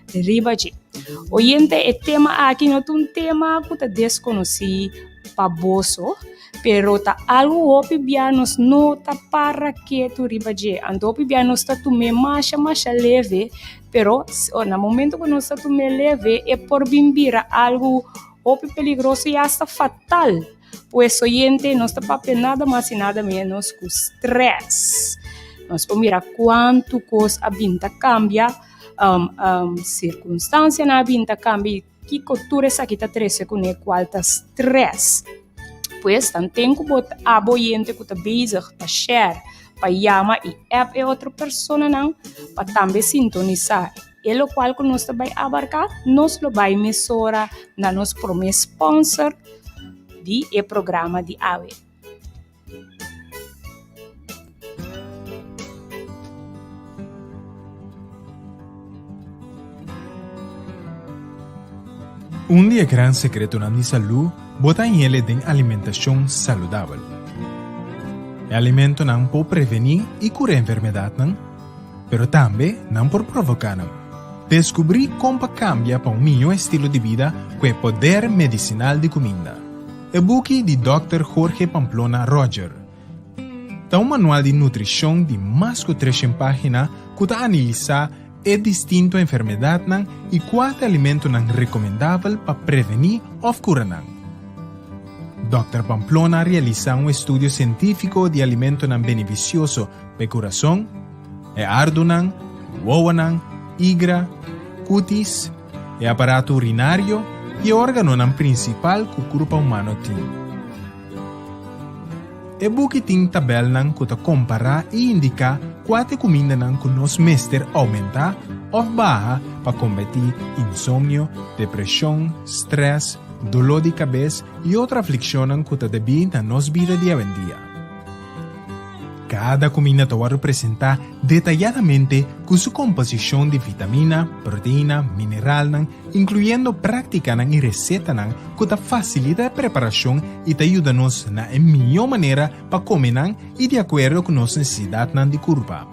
Riba dje. Oyente, e tema aki no ta un tema ku ta deskonosí pa boso, pero ta algu hopi bia nos no ta para ketu riba dje. Anto hopi bia nos ta tum'é masha masha leve, pero na momento ku nos ta tum'é leve e por bin bira algu hopi peligroso i asta fatal. Pues oyente, nos ta papia nada mas i nada menos ku stress. Nos por mira kuantu kos a bin ta kambia, sirkunstansianan a bin ta kambia i kiko tur esaki ta trese kuné kual ta stress. Pues tanten ku bo abo oyente ku ta bezig pa share, pa yama i app e otro personanan pa tambe sintonisá E lokual ku nos ta bai abarká, nos lo bai mesora na nos promé sponsor di e programa di awe. Un di e gran sekretonan di salú bo ta hele den alimentashon saludabel. E alimentonan por prevení i kura enfermedatnan, Pero tambe nan por provoká nan. Deskubrí kon pa kambia pa un mihó estilo di bida ku e poder medisinal di kuminda. E buki di Dòkter Jorge Pamplona Roger ta un manual di nutrishon di mas ku treshen página ku ta analisá e distinto enfermedatnan i kua ta alimentonan rekomendabel pa prevení òf kura nan. Dòkter Pamplona a realisá un estudio sientífiko di alimentonan benefisioso Pa e kurason, e ardunan, wowonan, igra, kutis, e aparato urinario i e órganonan prinsipal ku kurpa humano tin. E buki tin tabèlnan ku ta kompará i indiká kua ta e kumindanan ku nos mester oumentá òf baha pa kombatí insomnio, depreshon, strès, doló di kabes i otro aflikshonnan ku ta debí na nos bida di awendia. Kada kuminda ta wòrdu presentá detayadamente ku su komposishon di vitamina, proteina, mineralnan, inkluyendo práktikanan i resetanan ku ta fasilita e preparashon i ta yuda nos na e mihó manera pa kome nan i di akuerdo ku nos nesesidatnan di kurpa.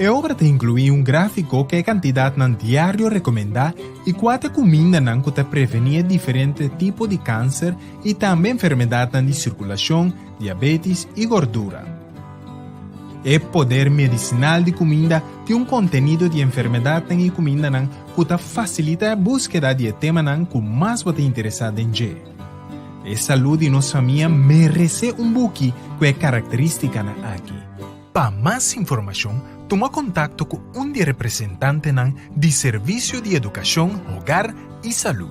E obra ta inkluí un gráfiko ku e kantidatnan diario rekomendá i kua ta e kumindanan ku ta prevení e diferente tipo di kanser i tambe enfermedatnan di sirkulashon, diabetis i gordura. E poder medisinal di kuminda tin un kontenido di enfermedatnan i kumindanan ku ta fasilitá e búskeda di e temanan ku mas bo ta interesá den dje. E salú di nos famia meresé un buki ku e karakterístikanan aki. Pa mas informashon, tuma kontakto ku un di e representantenan di Servisio di Edukashon, Hogar i Salú.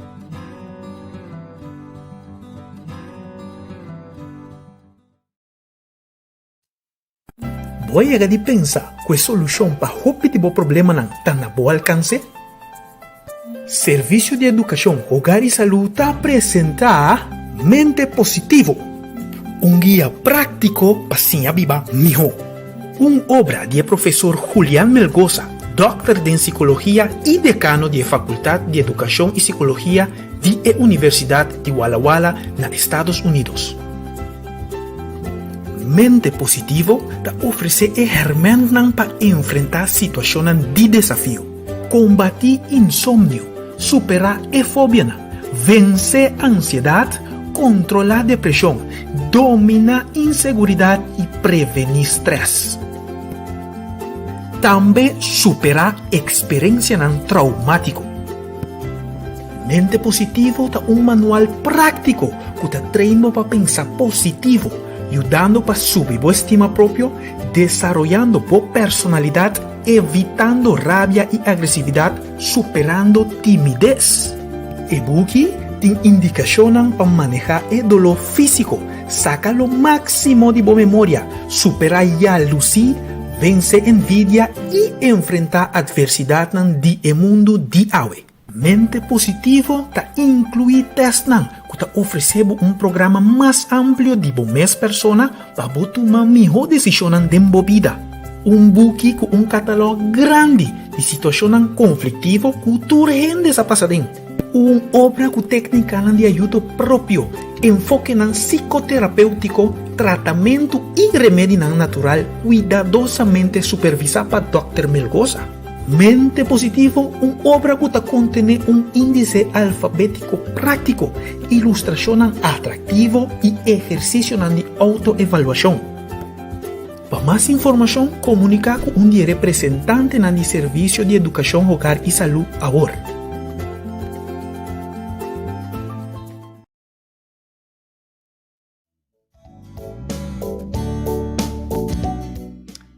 Bo a yega di pensa ku e solushon pa hopi di bo problemanan ta na bo alkanse? Servisio di Edukashon, Hogar i Salú ta presentá Mente Positivo, un guia práktiko pa siña biba mihó. Un obra di e profesor Julian Melgoza, dòkter den sikologia i dekano di e Fakultat di Edukashon i Sikologia di e Universidat di Walla Walla na Estados Unidos. Mente Positivo ta ofresé e hèrmèntnan pa enfrentá situashonnan di desafio. Kombatí insomnio, superá e fobianan, vensé ansiedat, kontrolá depreshon, dominá inseguridat i prevení strès. Tambe superá eksperensianan traumátiko. Mente Positivo ta un manual práktiko ku ta train bo pa pensa positivo, yudando pa subi bo estima propio, desaroyando bo personalidat Evitando rabia i agresividat, superando timides. E buki tin indikashonnan pa manehá e doló físiko, saka lo máksimo di bo memoria, superá yalusí, vense envidia i enfrentá atversidatnan di e mundu di awe. Mente positivo ta inkluí tèstnan ku ta ofresé bo un programa mas amplio di bo mes persona pa bo tuma mihó desishonnan den bo bida. Un buki ku un katalòg grandi di situashonnan konfliktivo ku tur hende sa pasa den. Un obra ku téknikanan di ayudo propio, enfokenan sikoterapéutiko, tratamentu i remedinan natural kuidadosamente supervisá pa Dòkter Melgoza. Mente Positivo, un obra ku ta kontené un índise alfabétiko práktiko, ilustrashonnan atraktivo i ehersisionan di outoevaluashon. Pa mas informashon, komuniká ku un di e representantenan di Servisio di Edukashon Hogar i Salú awor.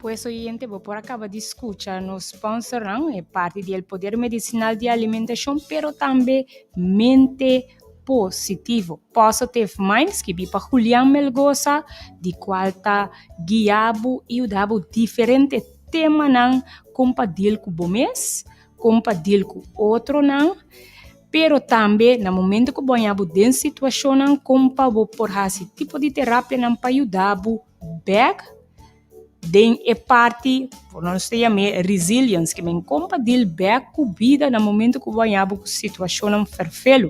Pues oyente, bo por a caba di scucha nos sponsornan, e parti di El Poder Medicinal di Alimentacion, pero tambe Mente Positivo. Positive Mind, skibi pa Julian Melgoza, di cual ta guia bo y yuda bo diferente temanan con pa deal cu bo mes, kon pa deal ku otronan, pero tambe na momento ku bo haña bo den situashonnan kon pa bo por hasi tipo di terapianan pa yuda bo bèk den e parti ku nos ta yam'é resilience, ke men kon pa deal bèk ku bida na momento ku bo haña bo ku situashonnan ferfelu.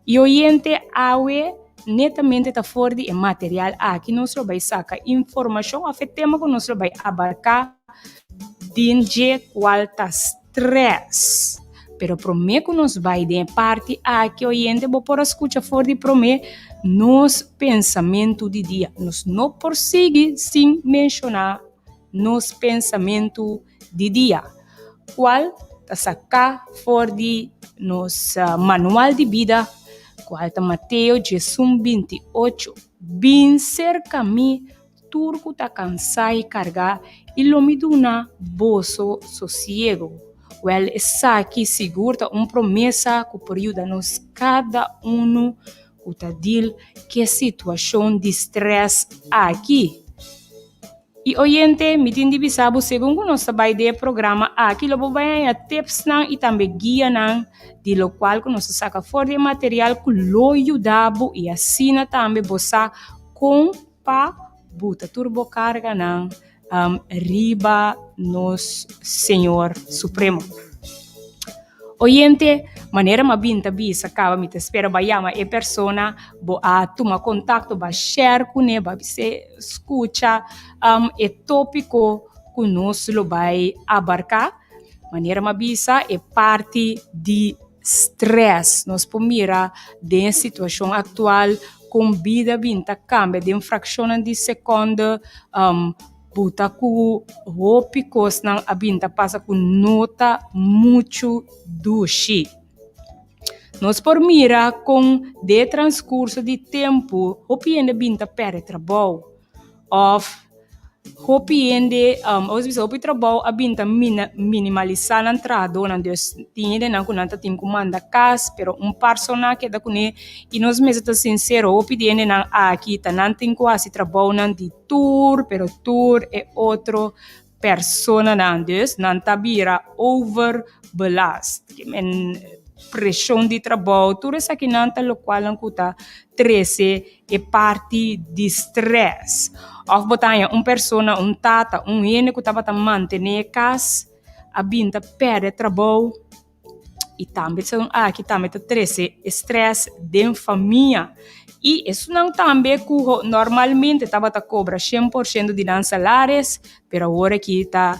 I oyente awe netamente ta for di e material aki nos lo bai saka informashon òf e tema ku nos lo bai abarká. Den dje cual ta stress. Pero prome cu nos bay den e parti aki oyente bo por a scucha for di prome nos pensamento di dia. Nos no por sigui sin menciona nos pensamento di dia cual ta saca for di nos manual di bida cual ta Mateo diesun 28. Bin cerca mi Tur ku ta kansá i kargá, i lo mi duna boso sosiego. Wèl, esaki sigur ta un promesa ku por yuda nos kada unu ku ta dil ku e situashon di strès aki. I oyente, mi tin di bisa bo segun ku nos ta bai den e programa aki lo bo bai haña tipsnan i tambe guianan di lokual ku nos ta saka for di e material ku lo yuda bo i asina tambe bo sa kon Pa buta tur bo karganan riba nos Señor Supremo. Oyente, manera m'a bin ta bisa kaba mi ta spera bo a yama e persona, bo a tuma kontakto, bo a share kuné, bo a bis'é skucha e tópiko ku nos lo bai abarká. Manera m'a bisa e parti di Stress. Nos por mira den e situacion actual con bida bin ta cambia den fraccionnan di seconde, bo ta cu hopi cosnan a bin ta pasa cu no ta mucho dushi. Nos por mira con den e transcurso di tempo hopi hende bin ta perde trabou of Hopi hende, ora bisa hopi trabou a bin ta minimalisá nan trahadónan. Dus tin hendenan ku nan ta tin ku manda kas, pero un par so nan a keda kuné. I nos mester ta sinsero, hopi di hendenan aki ta nan tin ku hasi trabounan di tur, pero tur e otro personanan. Dus nan ta bira overbelast. Preshon di trabou, tur esakinan ta lokualnan ku ta trese e parti di stress. Of bo ta haña un persona, un tata, un hende ku tabata mantené e kas a bin ta pèrdè trabou i tambe esun aki tambe ta trese e stress den famia. I esunnan tambe ku normalmente tabata kobra shen por shento di nan salaris, pero awor aki ta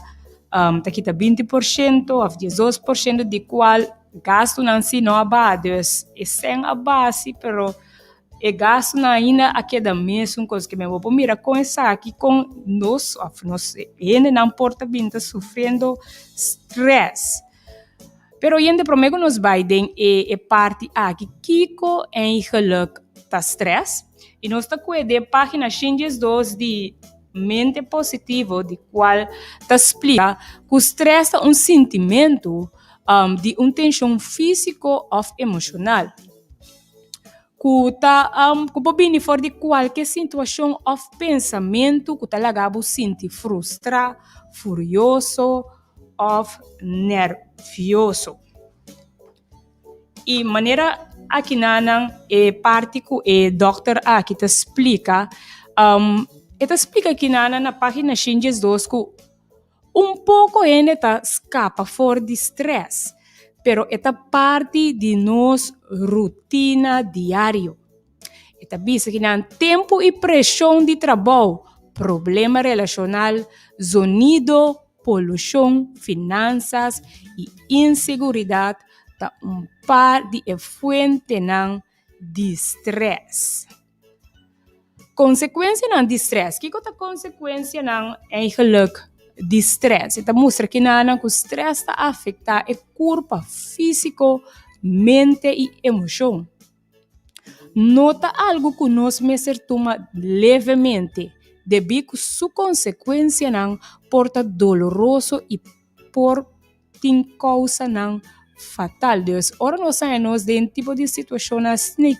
ta kita 20 por shento of 12% di kual gastunan si no a baha. Dus e sèn a baha si pero E gastunan ainda a keda mesun kos ke men bo por mira kon esaki kon nos of nos hendenan por ta bin ta sufriendo stress. Pero oyente prome ku nos bai den e e parti aki kiko eigenlijk ta stress i nos ta kue den pagina 112 di Mente Positivo di kual ta splika ku stress ta un sintimentu di un tenshon fisiko of emoshonal. Ku ta ku por bini for di kualke situashon òf pensamentu ku ta laga bo sinti frustrá, furioso òf nèrvioso. I manera akinanan e parti ku e dòkter aki ta splika, e ta splika akinanan na página 112 ku Un poko hende ta skapa for di strès, pero e ta parti di nos rutina diario. E ta bisa ki nan tempu i preshon di trabou, problema relashonal, zonido. Polushon, finansas i inseguridat ta un par di e fuentenan di strès. Konsekuensianan di strès. Kiko ta konsekuensianan eigenlijk di strès? E ta mustra kinanan ku strès ta afektá e kurpa físiko, mente i emoshon. No ta algu ku nos mester tuma levemente, debí ku su konsekuensianan por ta doloroso i por tin kousanan fatal. Dus, ora nos haña nos den tipo di situashonnan asina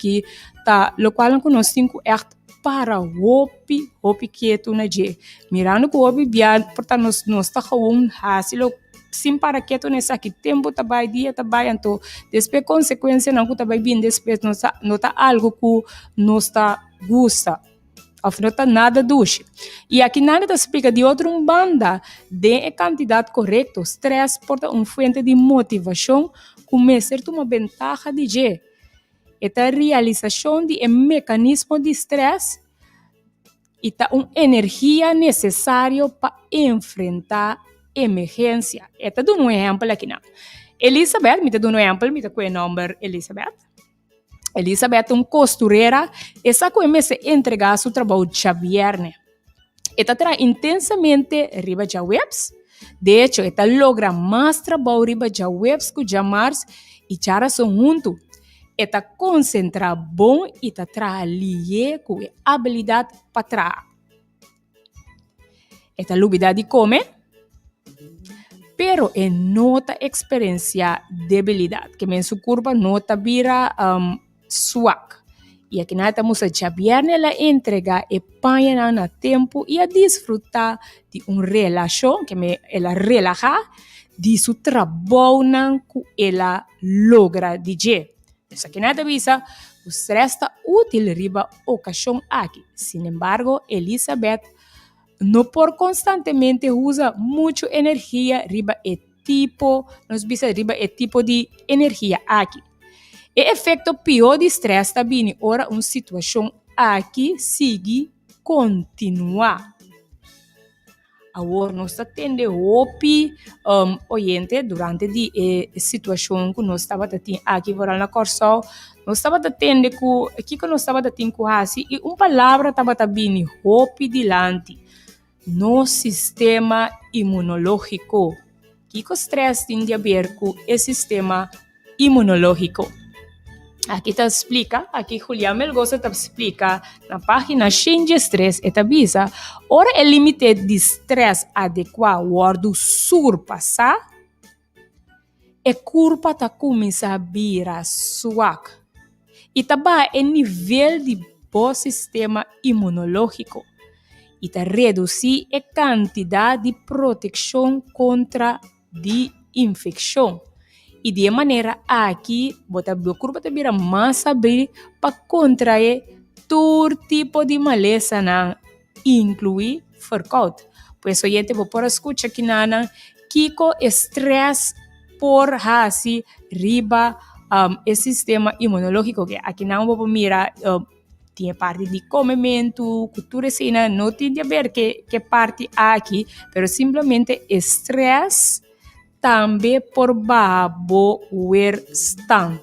ta lokualnan ku nos tin ku ègt para hopi, hopi ketu na dje. Mirando ku hopi bia por ta nos nos ta gewoon hasi lo sin para ketu na esaki. Tempu ta bai, dia ta bai, anto despues konsekuensianan ku ta bai bini despues no ta no ta algu ku nos ta gusta òf no ta nada dushi. I aki nan ta splika di otro un banda den e kantidat korekto strès por ta un fuente di motivashon ku mester tuma bentaha di dje. E ta realisashon di e mekanismo di strès i ta un energia nesesario pa enfrentá emergensia. E ta duna un ehèmpel akinan. Elisabeth, mi ta duna un ehèmpel, mi ta kohe nòmber Elisabeth. Elisabeth ta un kosturera, e sa ku e mester entregá su trabou djabièrnè. E ta traha intensamente riba djaweps. De echo, e ta logra mas trabou riba djaweps ku djamars i djarason huntu. E ta konsentrá bon i ta traha lihé ku e abilidat pa traha. E ta lubidá di kome, pero e no ta eksperensiá debilidat, ke men su kurpa no ta bira swak. I akinan e ta mustra djabièrnè el a entregá e pañanan na tempu i a disfrutá di un relashon, ke men el a relahá di su trabounan ku el a logra di dje. Esakinan ta bisa ku strès ta útil riba okashon aki. Sinembargo, Elisabeth no por konstantemente usa muchu energia riba e tipo, nos bisa riba e tipo di energia aki. E efekto pió di strès ta bini ora un situashon aki sigui kontinuá. Awor nos ta tende hopi oyente durante di e situashon ku nos tabata tin aki foral na Kòrsou, nos tabata tende ku kiko nos tabata tin ku hasi i un palabra tabata bini hopi dilanti, nos sistema imunológiko. Kiko strès tin di aber ku e sistema imunológiko? Aki ta splika, aki Julián Melgoza ta splika na página 103, e ta bisa, ora e límite di strès adekuá wòrdu surpasá, e kurpa ta kuminsá bira swak i ta baha e nivel di bo sistema imunológiko i ta redusí e kantidat di protekshon kontra di infekshon. I di e manera aki bo ta bo kurpa ta bira mas sabí pa kontraé tur tipo di malesanan, inkluí verkoud. Pues oyente bo por a skucha kinanan kiko e strès por hasi riba e sistema inmunológiko. Akinan bo por mira Tin e parti di komementu ku tur eseinan no tin di aber ke ke parti aki, pero simplemente e strès tambe por baha bo weerstand.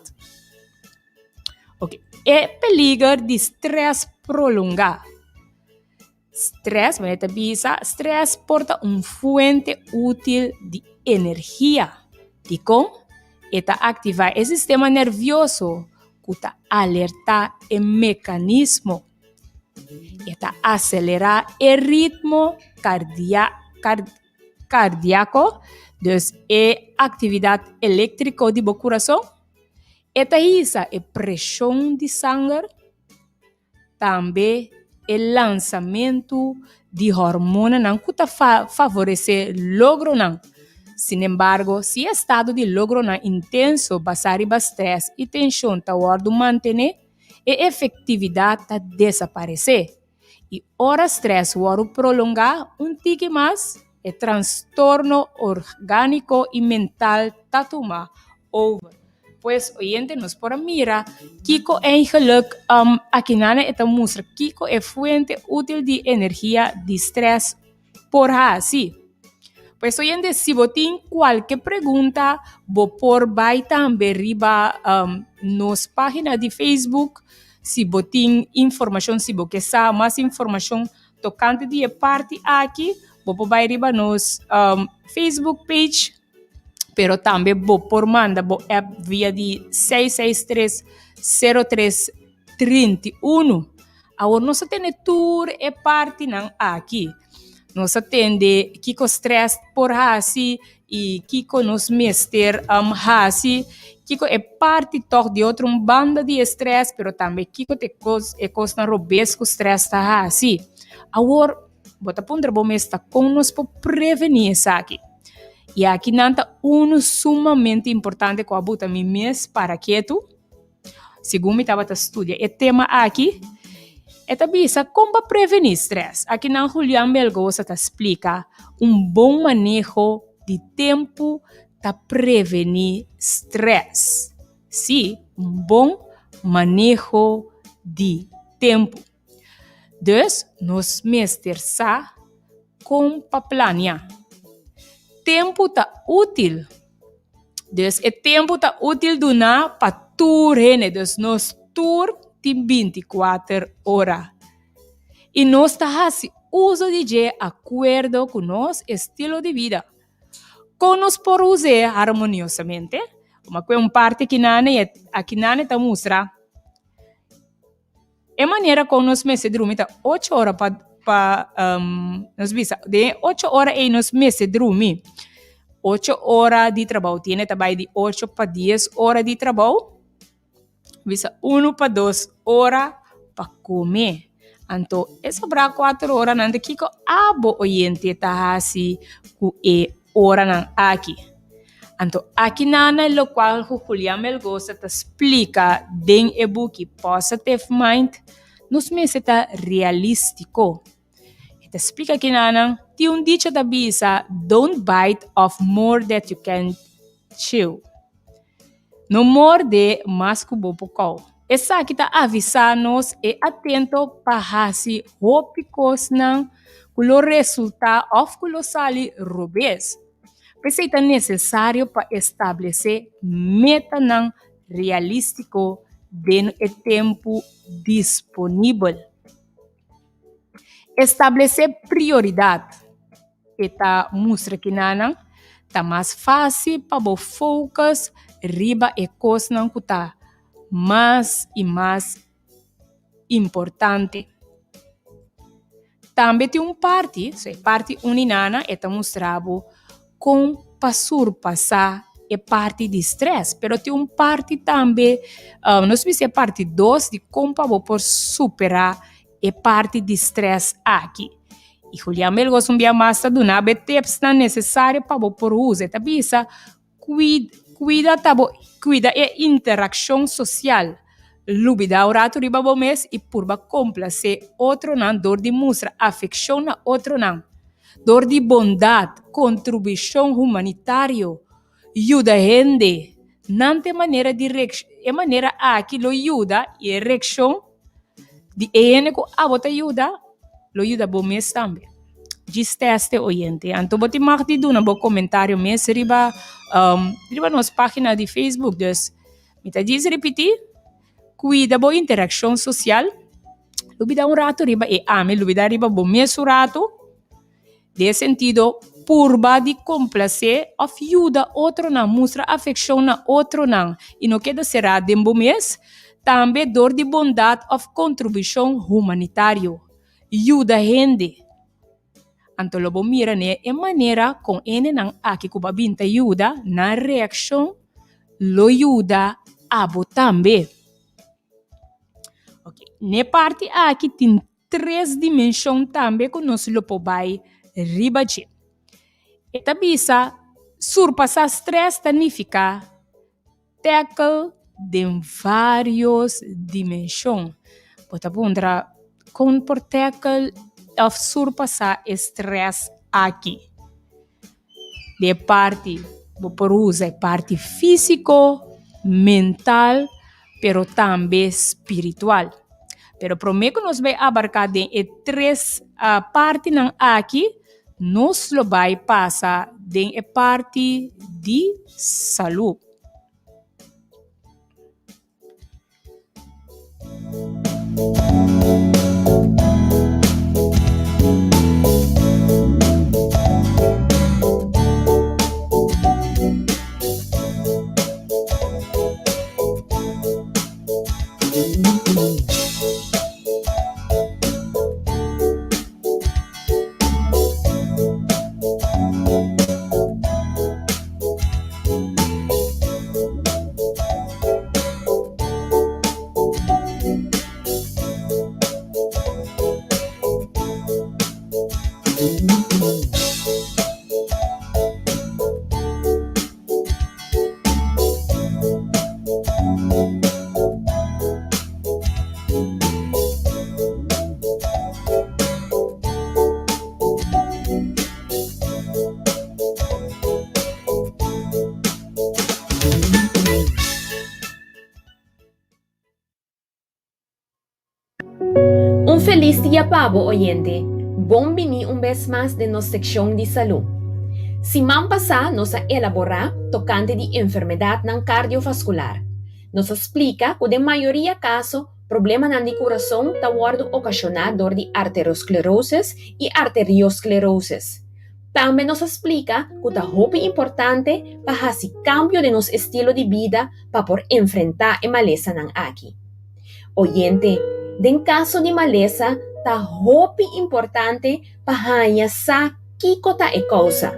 Oke, e peliger di strès prolongá. Strès, manera ta bisa, strès por ta un fuente útil di energia. Dikon? E ta aktivá e sistema nervioso ku ta alertá e mekanismo. E ta aselerá e ritmo kardiako, dus e aktividat eléktriko di bo kurason. E ta hisa e preshon di sanger. Tambe e lansamentu di hormonanan ku ta favoresé logronan. Sinembargo, si e estado di logronan intenso basá riba strès i tenshon ta wòrdu mantené, e efektividat ta desaparesé. I ora strès wòrdu prolongá un tiki mas, e trastorno orgániko i mental ta tuma over. Pues oyente nos por a mira kiko eigenlijk akinana e ta mustra kiko e fuente útil di energia di stress por hasi. Pues oyente, si bo tin kualke pregunta, bo por bai tambe riba um, nos página di Facebook. Si bo tin informashon, si bo ke sa mas informashon tokante di e parti aki, bo por bai riba nos um, Facebook page, pero tambe bo por manda bo app via di 663 03 31. Awor nos a tende tur e partinan aki. Nos a tende kiko stress por hasi i kiko nos mester um, hasi, kiko e parti tòg di otro un banda di e stress, pero tambe kiko ta e kos, e kosnan robes ku stress ta hasi. Awor, bo ta puntra bo mes ta kon nos por prevení esaki. I akinan ta unu sumamente importante ku a buta mi mes para ketu. Segun mi tabata studia e tema aki, e ta bisa kon pa prevení strès. Akinan Julian Melgosa ta splika un bon maneho di tempu ta prevení strès. Sí, un bon maneho di tempu. Dus nos mester sa kon pa plania. Tempu ta útil. Dus e tempu ta útil duná pa tur hende. Dus nos tur tin binti kuater ora. I nos ta hasi uso di dje akuerdo ku nos estilo di bida. Kon nos por us'é harmoniosamente? Kuma ku e un parti akinane i akinane ta mustra. E manera kon nos mester drumi ta ocho ora pa pa nos bisa den e ocho ora ei nos mester drumi. Ocho ora di trabou tiene ta bai di ocho pa dies ora di trabou, bisa uno pa dos ora pa kome. Anto e sobrá kuater oranan ta kiko abo oyente ta hasi ku e oranan aki? Anto aki nana e lokual ku Julian Melgosa ta splika den e buki Positive Mind, nos mester ta realístiko. E ta splika aki nana, tin un dicho ta bisa, Don't bite off more that you can chew. No morde mas ku bo por kou. Esaki ta avisá nos e atento pa hasi hopi kosnan ku lo resultá òf ku lo sali robes. P'esei ta nesesario pa establesé metanan realístiko den e tempu disponibel. Establesé prioridat. E ta mustra kinanan ta mas fásil pa bo focus riba e kosnan ku ta mas i mas importante. Tambe tin un parti, so e parti uninana e ta mustra bo kon pa surpasá e parti di strès, pero tin un parti tambe, nos bisa e parti dos di kon pa bo por superá e parti di strès aki. I Julian Melgosa un bia mas ta duna bo e tipsnan nesesario pa bo por usa. E ta bisa, Kuida ta bo kuida e interakshon sosial. Lubidá un ratu riba bo mes i purba komplasé otronan dor di mustra afekshon na otronan. Dor di bondat, kontribushon humanitario, yuda hende. Nan ta e manera di e manera aki lo yuda i e reakshon Di e hende ku abo ta yuda, lo yuda bo mes tambe. Djis tèst e oyente. Anto bo tin mag di duna bo komentario mes riba riba nos página di Facebook. Dus, mi ta djis ripití, kuida bo interakshon sosial. Lubidá un ratu riba e ami, lubidá riba bo mes un ratu. Den e sentido, purba di komplasé òf yuda otronan, mustra afekshon na otronan i no keda será den bo mes, tambe dor di bondat òf kontribushon humanitario. Yuda hende. Anto lo bo mira n'e e manera kon hendenan aki ku bo a bin ta yuda, nan reakshon lo yuda abo tambe. Oke, n'e parti aki tin Tres dimenshon tambe ku nos lo por bai riba dje. E ta bisa, Surpasá strès ta nifiká tèkel den vários dimenshon. Bo ta puntra, Kon por tèkel òf surpasá e strès aki? Di e parti bo por usa e parti físiko, mental, pero tambe spiritual. Pero promé ku nos bai abarká den e tres partinan aki, Nos lo bai pasa den e parti di salú. Un felis dia pa bo, oyente! Bon bini un bes mas den nos sekshon di salú. Siman pasá nos a elaborá tokante di enfermedatnan kardiovaskular. Nos a splika ku den mayoria kaso problemanan di kurason ta wòrdu okashoná dor di arterosclerosis i arteriosklerosis. Tambe nos a splika ku ta hopi importante pa hasi kambio den nos estilo di bida pa por enfrentá e malesanan aki. Oyente, den kaso di malesa ta hopi importante pa haña sa kiko ta e kousa.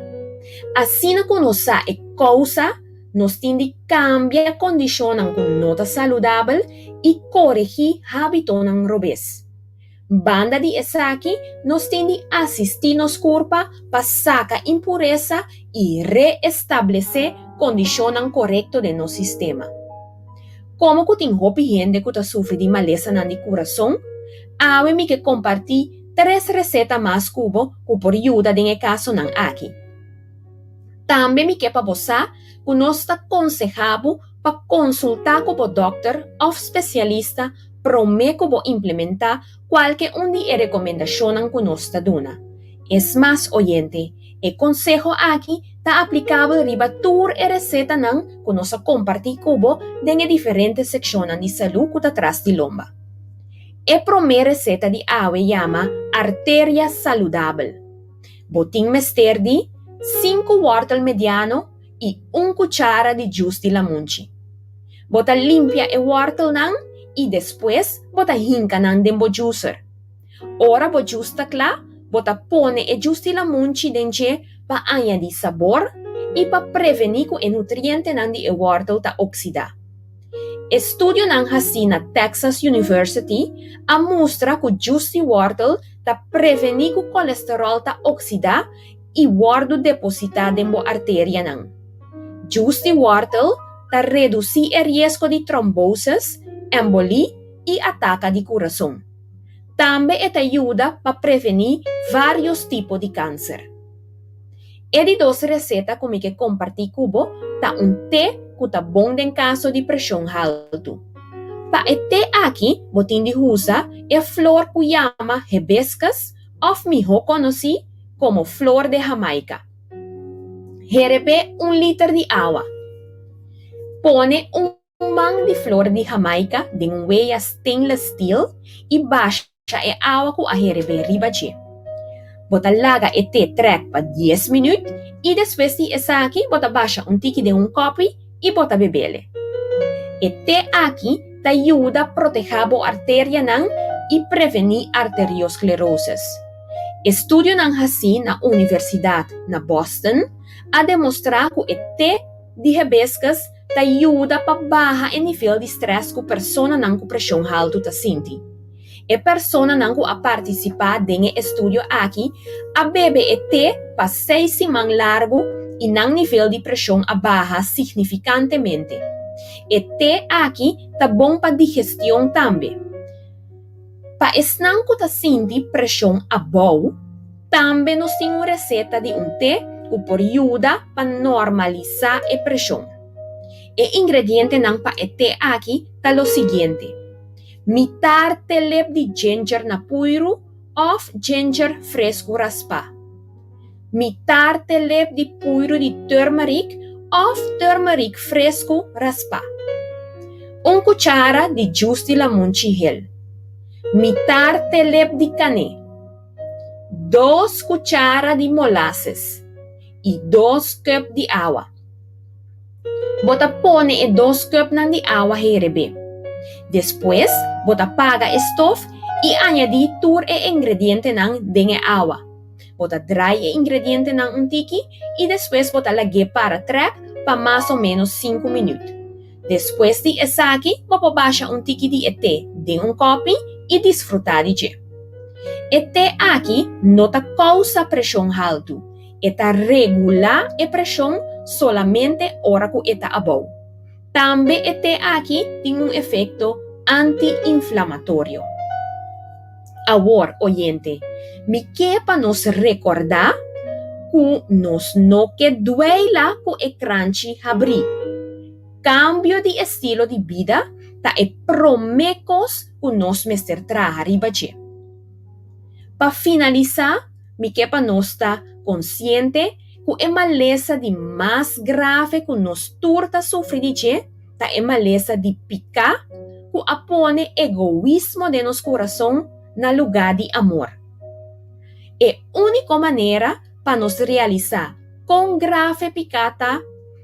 Asina ku nos sa e kousa, nos tin di kambia kondishonnan ku no ta saludabel i koregí hábitonan robes. Banda di esaki, nos tin di asistí nos kurpa pa saka impuresa i reestablesé kondishonnan korekto den nos sistema. Komo ku tin hopi hende ku ta sufri di malesanan di kurason, awe mi ke kompartí tres reseta mas ku bo ku por yuda den e kasonan aki. Tambe mi ke pa bo sa ku nos ta konsehá bo pa konsultá ku bo dòkter òf spesialista promé ku bo implementá kualke un di e rekomendashonnan ku nos ta duna. Es mas, oyente, e konseho aki ta aplikabel riba tur e resetanan ku nos a kompartí ku bo den e diferente sekshonnan di salú ku ta tras di lomba. E promé reseta di awe yama Arteria Saludabel. Bo tin mester di sinku wòrtel mediano i un kuchara di djus di lamunchi. Bo ta limpia e wòrtelnan i despues bo ta hinka nan den bo juicer. Ora bo djus ta kla, bo ta pone e djus di lamunchi den dje pa añadí sabor i pa prevení ku e nutrientenan di e wòrtel ta oksidá. Estudionan hasí na Texas University a mustra ku djus di wòrtel ta prevení ku kolesteròl ta oksidá i wòrdu depositá den bo arterianan. Djus di wòrtel ta redusí e riesgo di trombosis, embolí i ataka di kurason. Tambe e ta yuda pa prevení vários tipo di kanser. E di dos reseta ku mi ke kompartí ku bo ta un te ku ta bon den kaso di preshon haltu. Pa e te aki bo tin di usa e flor ku yama hibiscus òf mihó konosí komo flor de Jamaica. Herebé un liter di awa. Pone un man di flor di Jamaica den un weya stainless steel i basha e awa ku a herebé riba dje. Bo ta laga e te trèk pa dies minüt i despues di esaki bo ta basha un tiki den un kòpi i bo ta bebele. E te aki ta yuda protehá bo arterianan i prevení arteriosklerosis. Estudionan hasí na Universidat na Boston a demostrá ku e te di hibiscus ta yuda pa baha e nivel di strès ku personanan ku preshon haltu ta sinti. E personanan ku a partisipá den e estudio aki a bebe e te pa seis siman largu i nan nivel di preshon a baha signifikantemente. E te aki ta bon pa digestion tambe. Pa esnan ku ta sinti preshon abou, tambe nos tin un reseta di un te ku por yuda pa normalisá e preshon. E ingredientenan pa e te aki ta lo siguiente, mitar telep di ginger na puiru òf ginger fresku raspá. Mitar telep di puiru di turmeric òf turmeric fresku raspá. Un kuchara di djus di lamunchi hel. Mitar telep di kané. Dos kuchara di molases i dos kùp di awa. Bo ta pone e dos kùpnan di awa herebé. Despues bo ta paga e stof i añadí tur e ingredientenan den e awa. Bo ta drai e ingredientenan un tiki i despues bo ta lag'é para trèk pa mas o ménos sinku minüt. Despues di esaki bo por basha un tiki di e te den un kòpi i disfrutá di dje. E te aki no ta kousa preshon haltu, e ta regulá e preshon solamente ora ku e ta abou. Tambe e te aki tin un efekto anti-inflamatorio. Awor, oyente, mi ke pa nos rekordá ku nos no ke dueila ku e kranchi habrí. Kambio di estilo di bida ta e promé kos ku nos mester traha riba dje. Pa finalisá, mi ke pa nos ta konsiente ku e malesa di mas grave ku nos tur ta sufri di dje ta e malesa di piká ku a pone egoismo den nos kurason na lugá di amor. E úniko manera pa nos realisá kon grave piká ta,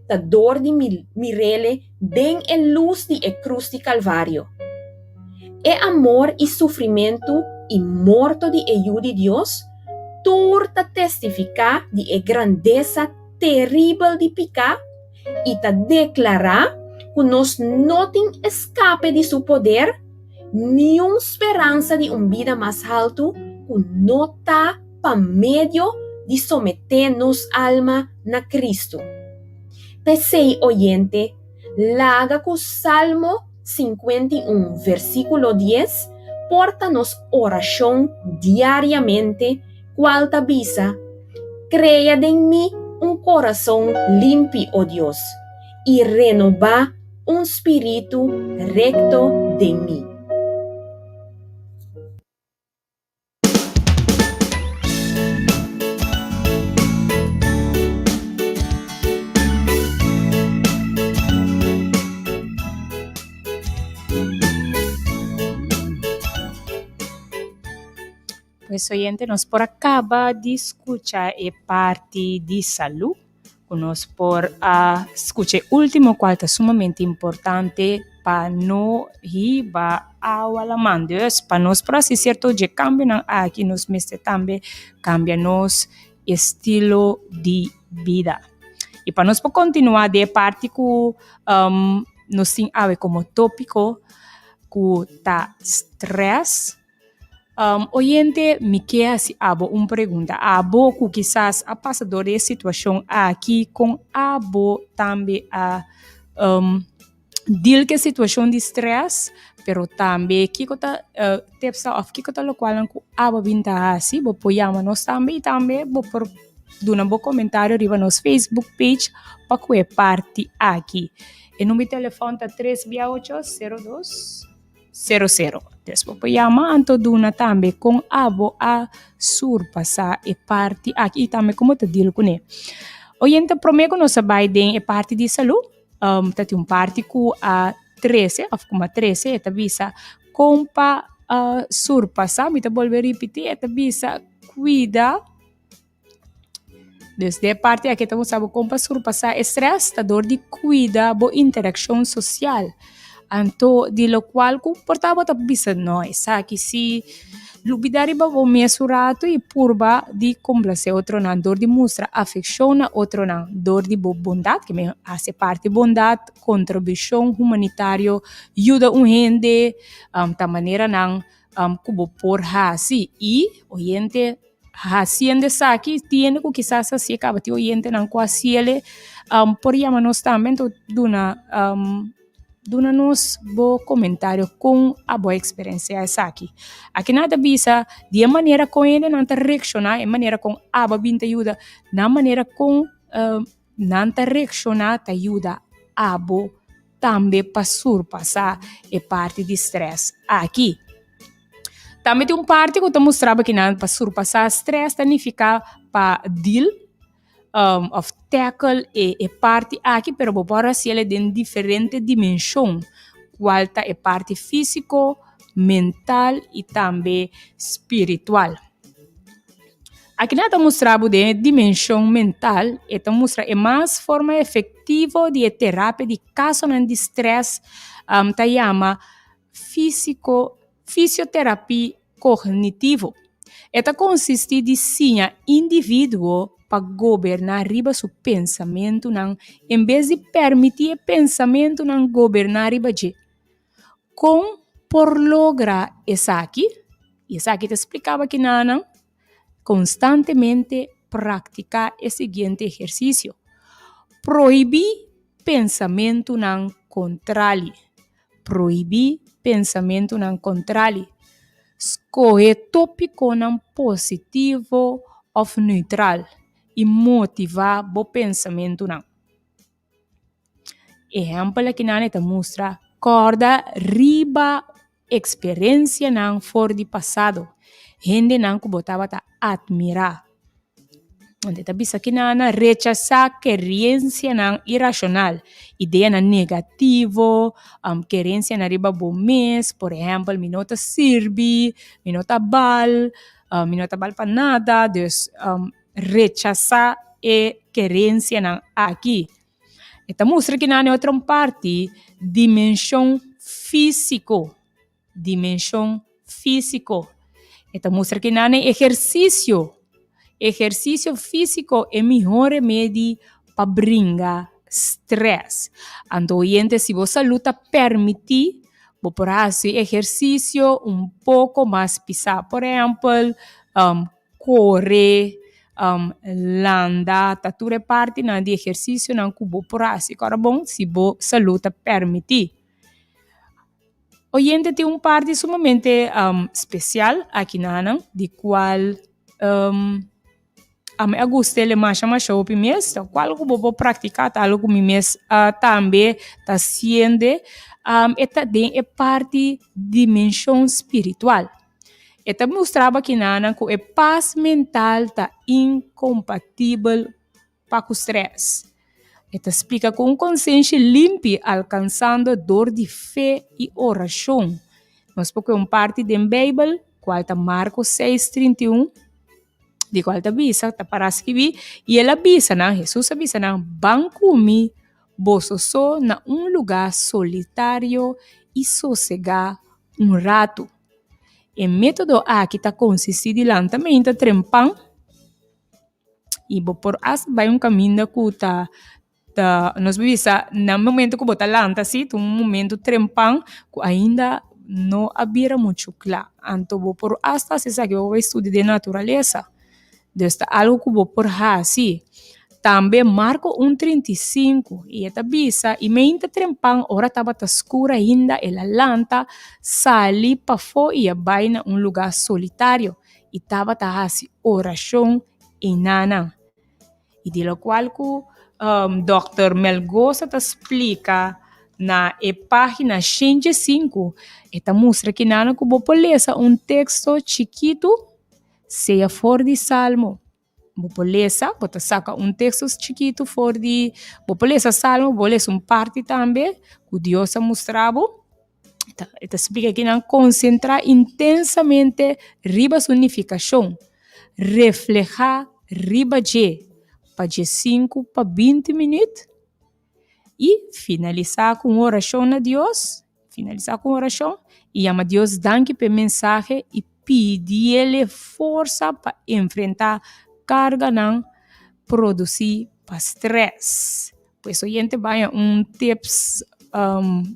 ta dor di mir'ele den e lus di e krus di Kalvario. E amor i sufrimentu i morto di e Yu di Dios tur ta testifiká di e grandesa teribel di piká i ta deklará ku nos no tin eskape di su poder, niun speransa di un bida mas haltu ku no ta pa medio di someté nos alma na Kristu. P'esei, oyente, laga ku Salmo 51 versíkulo 10 por ta nos orashon diariamente, kual ta bisa, Krea den mi un korason limpi, o Dios, i renobá un spiritu rekto den mi. Pues oyente nos por a caba di scucha e parti di salud cu nos por a scucha e ultimo cual ta sumamente importante pa no hiba awa laman. Dus pa nos por haci cierto dje cambionan aki nos mester tambe cambia nos estilo di bida. Y pa nos por continua den e parti cu nos tin awe como topico cu ta stress. Oyente, mi ke hasi abo un pregunta. Abo ku kisas a pasa dor di e situashon aki, kon abo tambe a deal ku e situashon di strès? Pero tambe kiko ta tipsnan òf kiko ta lokualnan ku abo bin ta hasi? Bo por yama nos tambe i tambe bo por duna bo komentario riba nos Facebook page pa ku e parti aki. E number di telefòn ta tres bia ocho, sero dos. Sero sero. Des bo por yama anto duna tambe kon abo a surpasá e parti aki i tambe komo ta deal kuné. Oyente promé ku nos a bai den e parti di salú ta tin un parti ku a trese òf ku a trese e ta bisa kon pa surpasá mi ta bolbe ripití e ta bisa kuida. Dus den e parti aki ta mustrá bo kon pa surpasá e strès ta dor di kuida bo interakshon sosial. Anto di lokual ku por ta bo ta bisa no esaki si lubidá riba bo mes un ratu i purba di komplasé otronan dor di mustra afekshon na otronan dor di bo bondat ke men hasi parti bondat, kontribushon humanitario, yuda un hende ta maneranan ku bo por hasi i oyente. Hasiendo esaki, tiene ku kisas hasié kaba tin oyentenan ku hasiele por yama nos tambe enton duna duna nos bo komentario kon abo a eksperensiá esaki. Aki nan ta bisa di e manera kon hendenan ta reakshoná, e manera kon abo a bin ta yuda, nan manera kon nan ta reakshoná ta yuda abo tambe pa surpasá e parti di strès aki. Tambe tin un parti ku ta mustra bo kinan pa surpasá strès ta nifiká pa deal of tackle e e parti aki pero bo por hasiel den diferente dimenshon kual ta e parti físiko, mental i tambe spiritual. Aki nan ta mustra bo den e dimenshon mental e ta mustra e mas forma efektivo di e terapia di kasonan di strès ta yama físiko Fisioterapia kognitivo. E ta konsistí di siña individuo pa goberná riba su pensamentunan en bes di permití e pensamentunan goberná riba dje. Kon por logra esaki? I esaki ta spliká bo kinanan. Konstantemente praktiká e siguiente ehersisio, Prohibí pensamentunan kontrali. Prohibí pensamentunan kontrali. Skohe tópikonan positivo òf neutral i motivá bo pensamentunan. Ehèmpel akinan e ta mustra kòrda riba eksperensianan for di pasado, hendenan ku bo tabata atmirá. Anto e ta bisa kinan a rechasá kerensianan irashonal, ideanan negativo, kerensianan riba bo mes, por ehèmpel mi no ta sirbi, mi no ta bal, mi no ta bal pa nada, dus rechasá e kerensianan aki. E ta mustra ki nan e otro parti dimenshon físiko, dimenshon físiko. E ta mustra ki nan e ehersisio, ehersisio físiko e mihó remedi pa bringa strès. Anto oyente si bo salú ta permití bo por hasi ehersisio un poko mas pisá. Por ehèmpel Kore, landa, ta tur e partinan di ehersisionan ku bo por hasi kòrda bon si bo salú ta permití. Oyente tin un parti sumamente spesial aki na nan di kual ami a gusta el masha masha hopi mes, ta kual ku bo por praktiká ta algu ku mi mes tambe ta siende, e ta den e parti dimenshon spiritual. E ta mustra bakinanan ku e pas mental ta inkompatibel pa ku strès. E ta splika ku un konsenshi limpi alkansando dor di fe i orashon. Nos por kohe un parti den Beibel, kual ta Marko seis, 31, di kual ta bisa, ta para skibí, I el a bisa nan, Hesus a bisa nan, Ban ku mi boso so na un lugá solitario i sosegá un ratu. E método aki ta konsistí di lanta meinta trempan i bo por asta bai un kaminda ku ta ta nos por bisa na momento ku bo ta lanta si ta un momento trempan ku ainda no a bira muchu kla. Anto bo por asta hasi esaki bo bai studia den naturalesa. Dus ta algu ku bo por hasi. Tambe Marko un 35 i e ta bisa, I meinta trempan ora tabata skur ainda el a lanta sali pafó i a bai na un lugá solitario i tabata hasi orashon einanan. I di lokual ku Dòkter Melgosa ta splika na e página 105 e ta mustra kinanan ku bo por lesa un teksto chikitu Sea for di Salmo. Bo por lesa, bo ta saka un teksto chikitu for di, bo por lesa Salmo, bo por lesa un parti tambe ku Dios a mustra bo. E ta splika kinan konsentrá intensamente riba su nifikashon, reflehá riba dje pa djesinku pa 20 minüt i finalisá ku un orashon na Dios. Finalisá ku un orashon i yama Dios danki pa e mensahe i pidiel e forsa pa enfrentá karganan produsí pa strès. Pues oyente baña un tips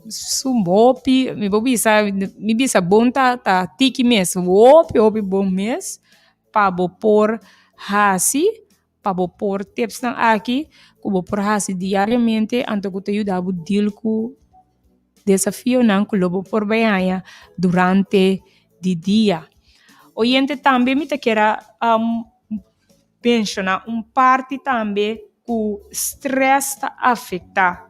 sum hopi, mi por bisa, mi bisa bon ta ta tiki mes, hopi hopi bon mes pa bo por hasi Pa bo por tipsnan aki ku bo por hasi diariamente anto ku ta yuda bo deal ku desafionan ku lo bo por bai haña durante di dia. Oyente tambe mi ta kier a menshoná un parti tambe ku strès ta afektá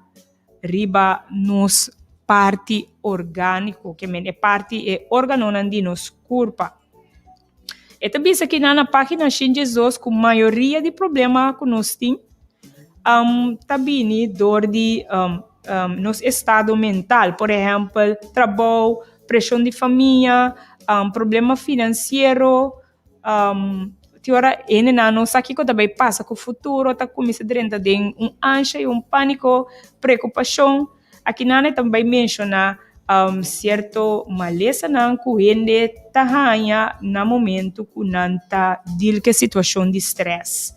riba nos parti orgániko, ke men e parti e órganonan di nos kurpa. E ta bisa kinan na página 112 ku mayoria di problema ku nos tin um, ta bini dor di um, um, nos estado mental. Por ehèmpel, trabou, preshon di famia, um, problema finansiero, um, tin ora hendenan no sa kiko ta bai pasa ku futuro, ta kuminsá drenta den un ansha i un pániko, preokupashon. Akinan e ta bai menshoná um, sierto malesanan ku hende ta haña na momento ku nan ta deal ku e situashon di strès.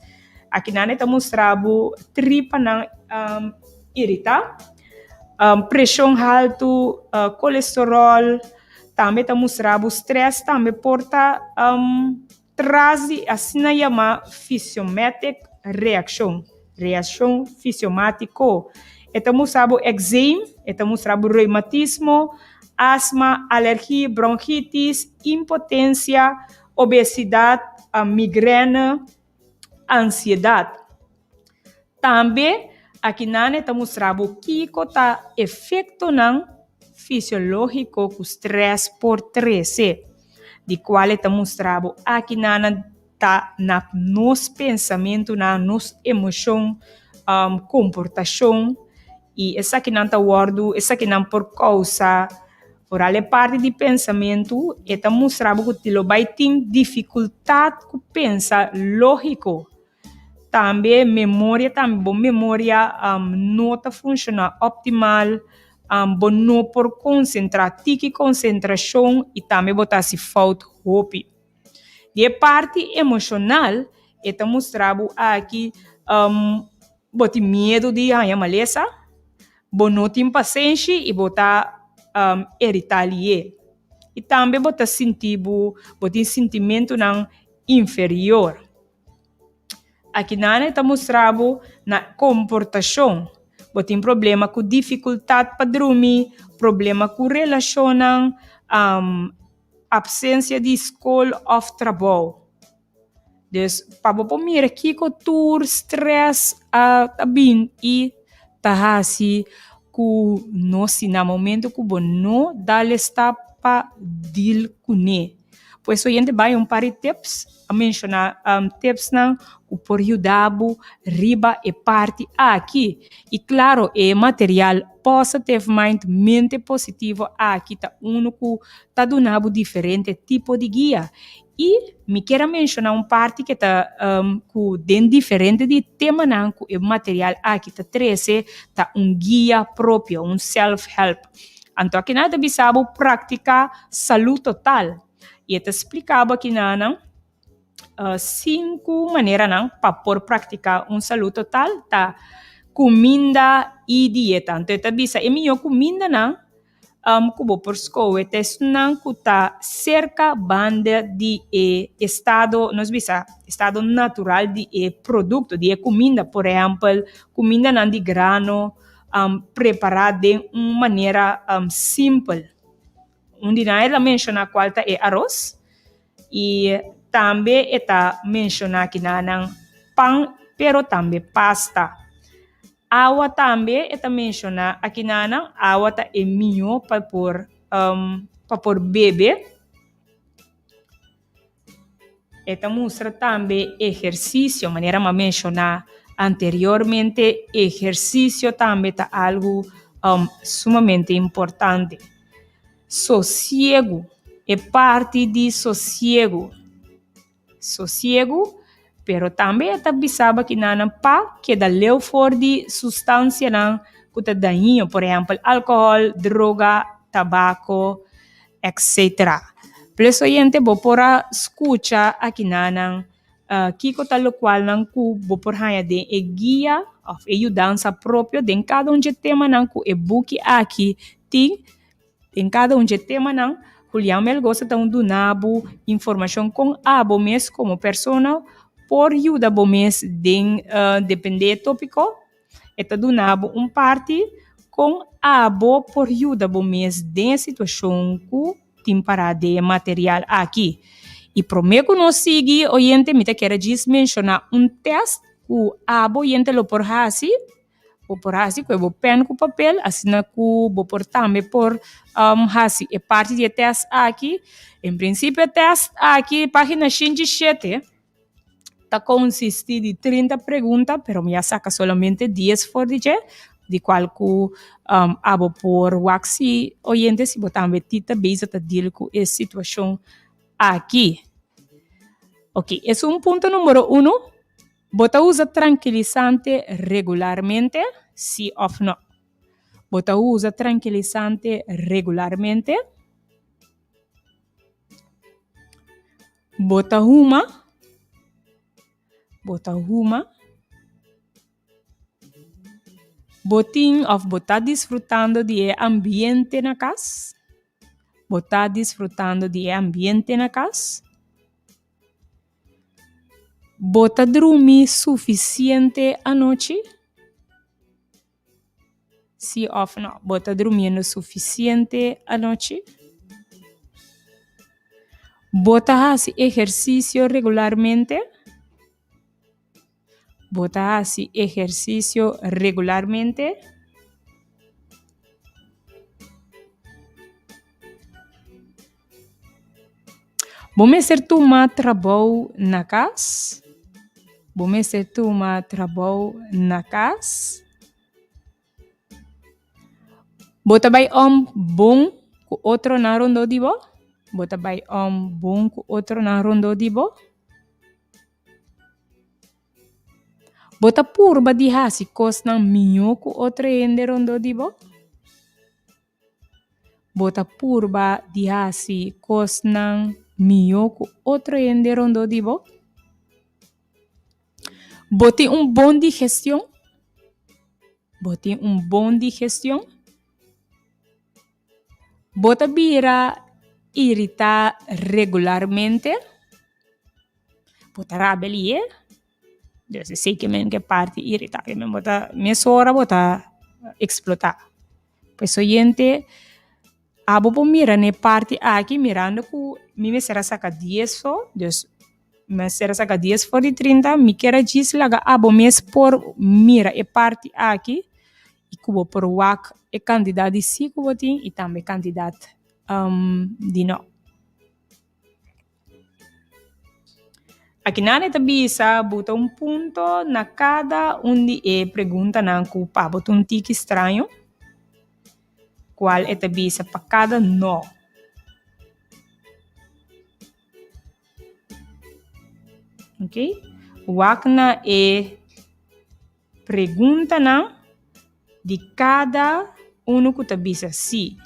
Akinan e ta mustra bo tripanan um, iritá, um, preshon haltu, uh, kolesteròl, tambe ta mustra bo strès tambe por ta um, tras di asina yamá fisiomatic reakshon, reakshon fisiomátiko. E ta mustra bo ekzeem, e ta mustra bo reumatismo, asma, alergia, bronkitis, impotensia, obesidat, migrène, ansiedat. Tambe akinan e ta mustra bo kiko ta efektonan fisiológiko ku strès por trese, di kual e ta mustra bo akinan ta na nos pensamentunan, nos emoshon, komportashon i esakinan ta wòrdu, esakinan por kousa Foral e parti di pensamentu, e ta mustra bo ku ti lo bai tin difikultat ku pensa lógiko. Tambe memoria tambe, bo memoria no ta funshoná optimal, bo no por konsentrá, tiki konsentrashon i tambe bo ta hasi fout hopi. Di e parti emoshonal, e ta mustra bo aki bo tin miedu di haña malesa, Bo no tin pasenshi i bo ta eritá lié. I tambe bo ta sinti bo bo tin sintimentunan inferior. Akinan e ta mustra bo na komportashon. Bo tin problema ku difikultat pa drumi, problema ku relashonnan, apsensia di skol òf trabou. Dus pa bo por mira kiko tur stress a ta bin i ta hasi ku nos si na momento ku bo no dal e stap pa deal kuné. Pues oyente bai un par di tips, a menshoná tipsnan ku por yuda bo riba e parti aki. I klaro e material Positive Mind, Mente Positivo, aki ta unu ku ta duna bo diferente tipo di guia. I mi kier a menshoná un parti ke ta ku den diferente di temanan ku e material aki ta trese ta un guia propio, un self help. Anto akinan e ta bisa bo praktiká salú total i e ta splika bo akinanan sinku maneranan pa por praktiká un salú total ta kuminda i dieta. Anto e ta bisa e mihó kumindanan ku bo por skohe ta esnan ku ta serka banda di e estado, nos bisa, estado natural di e produkto, di e kuminda. Por ehèmpel, kumindanan di grano prepará den un manera simpel. Un di nan el a menshoná kual ta e aros i tambe e ta menshoná kinanan pan pero tambe pasta. Awa tambe e ta menshoná akinanan, awa ta e mihó pa por pa por bebe. E ta mustra tambe ehersisio, manera mi a menshoná anteriormente, ehersisio tambe ta algu sumamente importante. Sosiegu, e parti di sosiegu. Sosiegu, pero tambe e ta bisaba kinanan pa keda leu for di sustansianan ku ta dañino, por ehèmpel alkohòl, droga, tabako, etcetera. Ples oyente bo por a skucha akinanan kiko ta lokualnan ku bo por haña den e guia òf e yudansa propio den kada un dje temanan ku e buki aki tin. Den kada un dje temanan, Julián Melgoza ta un duna bo informashon kon abo mes komo persona por yuda bo mes den depende e topiko. E ta duna bo un parti kon abo por yuda bo mes den e situashon ku tin pará den e material aki. I promé ku nos sigui, oyente, mi ta kere djis menshoná un tèst ku abo oyente lo por hasi. Bo por hasi ku e bo pen ku papel, asina ku bo por tambe por hasi e parti di e tèst aki. En prinsipio e tèst aki, página 87, ta konsistí di 30 pregunta, pero mi a saka solamente 10 for di dje, di kual ku abo por wak si oyente si bo tambe ti ta bezig ta deal ku e situashon aki. Oké, esun punto numero uno. Bo ta usa trankilisante regularmente, sí òf nò? Bo ta usa trankilisante regularmente? Bo ta huma? Bo ta huma? Bo tin òf bo ta disfrutando di e ambiente na kas? Bo ta disfrutando di e ambiente na kas? Bo ta drumi sufisiente anochi? Sí òf nò? Bo ta drumiendo sufisiente anochi? Bo ta hasi ehersisio regularmente? Bo ta hasi ehersisio regularmente? Bo mester tuma trabou na kas? Bo mester tuma trabou na kas? Bo ta bai om bon ku otronan rondó di bo? Bo ta bai om bon ku otronan rondó di bo? Bo ta purba di hasi kosnan mihó ku otro hende rondó di bo? Bo ta purba di hasi kosnan mihó ku otro hende rondó di bo? Bo tin un bon digestion? Bo tin un bon digestion? Bo ta bira iritá regularmente? Bo ta rabia lihe? Dus esei ke men ke parti iritá, ke men bo ta mesora bo ta eksplotá. Pues oyente, abo por mira na e parti aki mirando ku mi mester a saka dies so, dus mi mester a saka dies for di 30, mi kier a djis laga abo mes por mira e parti aki i ku bo por wak e kantidat di si ku bo tin i tambe e kantidat di no. Akinan e ta bisa bo ta un punto na kada un di e preguntanan ku pa bo ta un tiki straño, kual e ta bisa pa kada no. Ok, wak na e preguntanan di kada unu ku ta bisa si.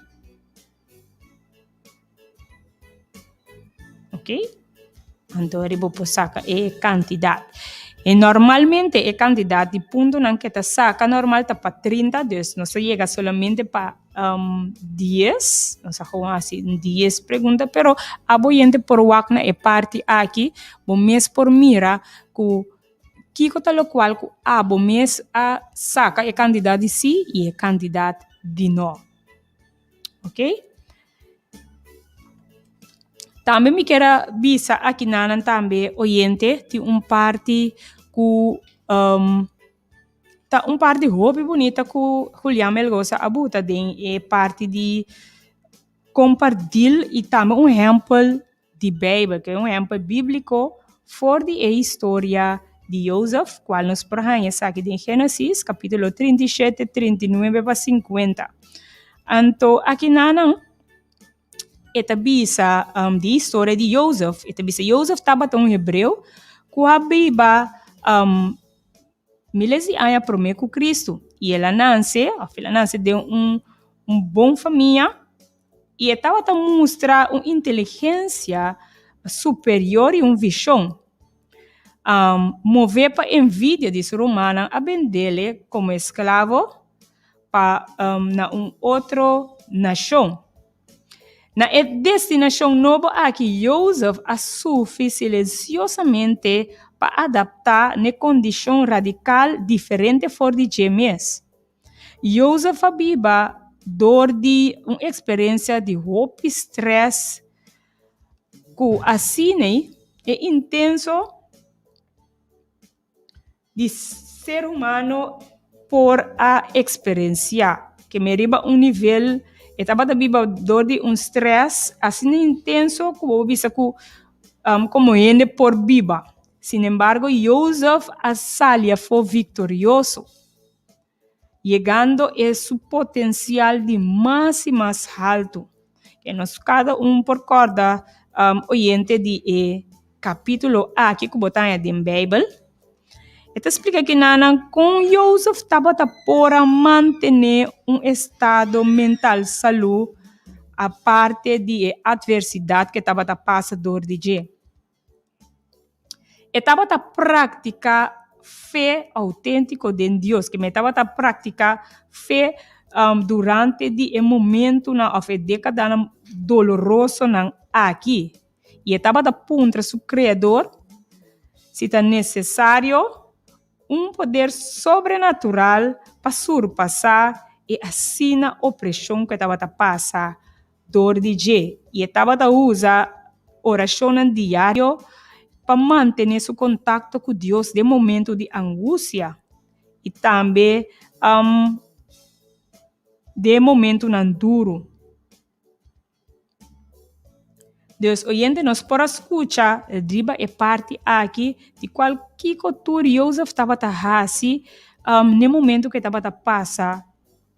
Ok, anto eri bo por saka e kantidat. E normalmente e kantidat di puntonan ke ta saka normal ta pa 30, dus nos ta yega solamente pa 10, nos a gewoon hasi 10 pregunta, pero abo yente por wak na e parti aki, bo mes por mira ku kiko ta lokual ku abo mes a saka e kantidat di si i e kantidat di no. Ok. Tambe mi kier a bisa aki nanan tambe oyente tin un parti ku um, ta un parti hopi bunita ku Julian Melgoza a buta den e parti di kompartil i tambe un ehèmpel di Beibel, ku e un ehèmpel bíbliko for di e historia di Jozef, kual nos por haña esaki den Génesis kapítulo 37, 39 pa 50. Anto akinanan e ta bisa um, di historia di Jozef, e ta bisa Jozef tabata un hebreo ku a biba um, Miles di aña promé ku Kristu, i el a nanse, òf el a nanse den un un bon famia, i e tabata mustra un inteligensia superior i un vishon. Mové pa envidia di su rumannan a bend'é komo esklavo pa na un otro nashon. Na e destinashon nobo aki Jozef a sufri silensiosamente pa adaptá n'e kondishon radikal diferente for di dje mes. Jozef a biba dor di un eksperensia di hopi strès ku asina e intenso di ser humano. por a eksperensiá. Ke me riba un nivel e tabata biba dor di un strès asina intenso ku bo bisa ku komo hende por biba. Sinembargo, Jozef a sali afó viktorioso, yegando e su potensial di mas i mas haltu. Ke nos kada un por kòrda oyente di e kapítulo aki ku bo ta haña den Beibel. E ta splika kinanan kon Jozef tabata por a mantené un estado mental salú aparte di e atversidat ku e tabata pasa dor di dje. E tabata praktiká fe outéntiko den Dios, ke men e tabata praktiká fe durante di e momentunan òf e dékadanan dolorosonan aki. I e tabata puntra su Kreador si ta nesesario un poder sobrenatural pa surpasá e asina opreshon ku e tabata pasa dor di dje. I e tabata usa orashonnan diario pa mantené su kontakto ku Dios den momentu di angusia i tambe den momentunan duru. Dus oyente nos por a skucha riba e parti aki di kual kiko tur Jozef tabata hasi n'e momento ku e tabata pasa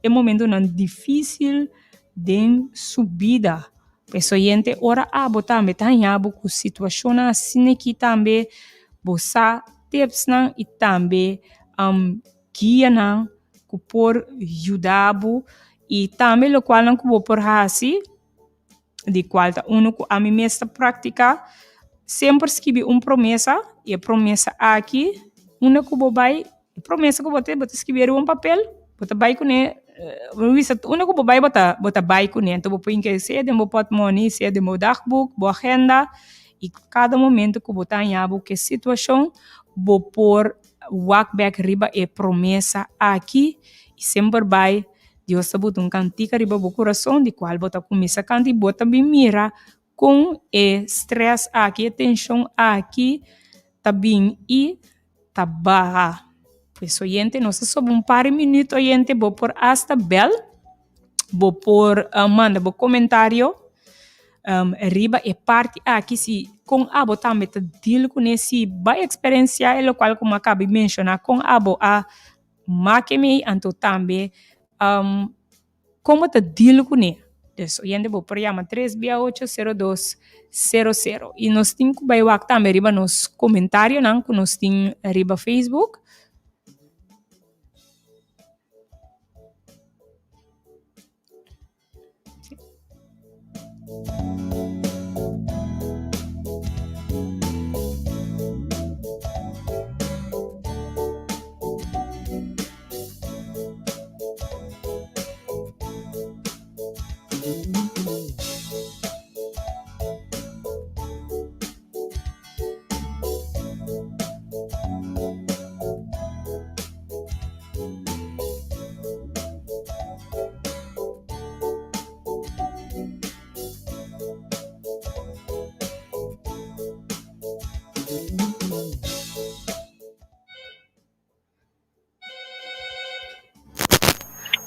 e momentonan difísil den su bida. Pues oyente ora abo tambe ta haña bo ku situashonnan asina aki tambe bo sa tipsnan i tambe guianan ku por yuda bo i tambe lokualnan ku bo por hasi di kual ta unu ku ami mes ta praktiká, semper skibi un promesa i e promesa aki unda ku bo bai e promesa ku bo tin bo ta skibi riba un papel bo ta bai kuné bo bisa unda ku bo bai bo ta bo ta bai kuné anto bo por hinka sea den bo pòtmòni sea den bo dagboek bo agenda i kada momento ku bo ta haña bo ku e situashon bo por Wak bek riba e promesa aki i semper bai Dios ta buta un kantika riba bo kurason di kual bo ta kuminsá kanta i bo ta bin mira kon e strès aki, e tenshon aki ta bin i ta baha. Pues oyente nos ta soba un par di minüt oyente bo por asta bèl, bo por manda bo komentario riba e parti aki si kon abo tambe ta deal kuné si bai eksperensiá e lokual ku mi a kaba di menshoná kon abo a make mei anto tambe kon bo ta deal kuné. Dus oyente bo por yama tres bia ocho sero dos sero sero i nos tin ku bai wak tambe riba nos komentarionan ku nos tin riba Facebook.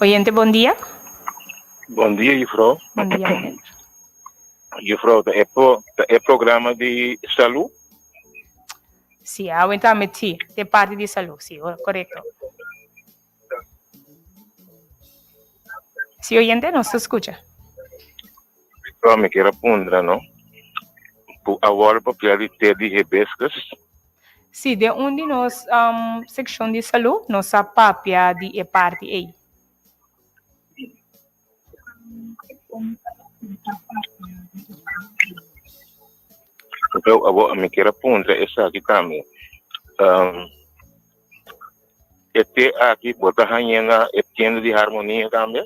Oyente, bon dia. Bon dia, juffrouw. Bon dia, meneer. Juffrouw, ta e, pro, ta e programa di salú? Sí, awe tambe sí, de parte di salú, sí, korekto. Sí, oyente, nos ta skucha. Juffrouw, mi kier a puntra, no? Ku awor papia di té di hibiscus? Sí, den un di nos sekshon di salú nos a papia di e parti ei. Juffrouw, awor mi kier a puntra esaki tambe. E té aki bo ta hañ'é na e tienda di Harmonia tambe?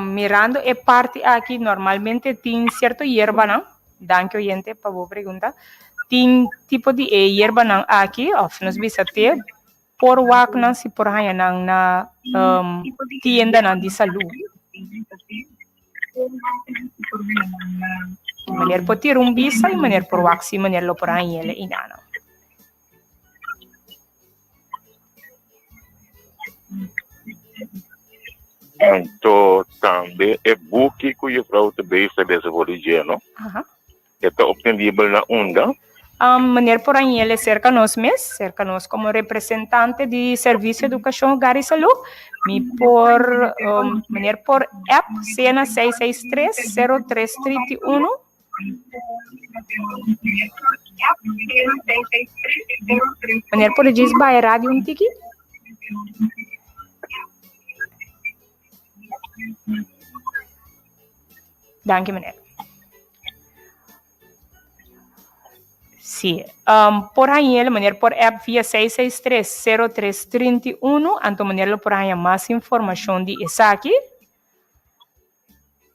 Mirando e parti aki normalmente tin cierto yerbanan, danki oyente pa bo pregunta, tin tipo di e yerbanan aki of nos bisa te por wak nan si por haña nan na tiendanan di salú. Meneer por tira un bisa y meneer por wak si meneer lo por hañ'el e inana. Anto tambe e buki ku juffrouw ta bezig ta lesa for di dje, no? Aha. E ta obtenibel na unda? Um, meneer por hañ'el serka nos mes, serka nos komo representante di Servisio Edukashon Hogar i Salú. Mi por, um, meneer por app sea na 663 0331. Meneer por djis bai radio un tiki? Danki meneer. Sí, um, por hañ'el, meneer por app via 663-0331, anto meneer lo por haña mas informashon di esaki.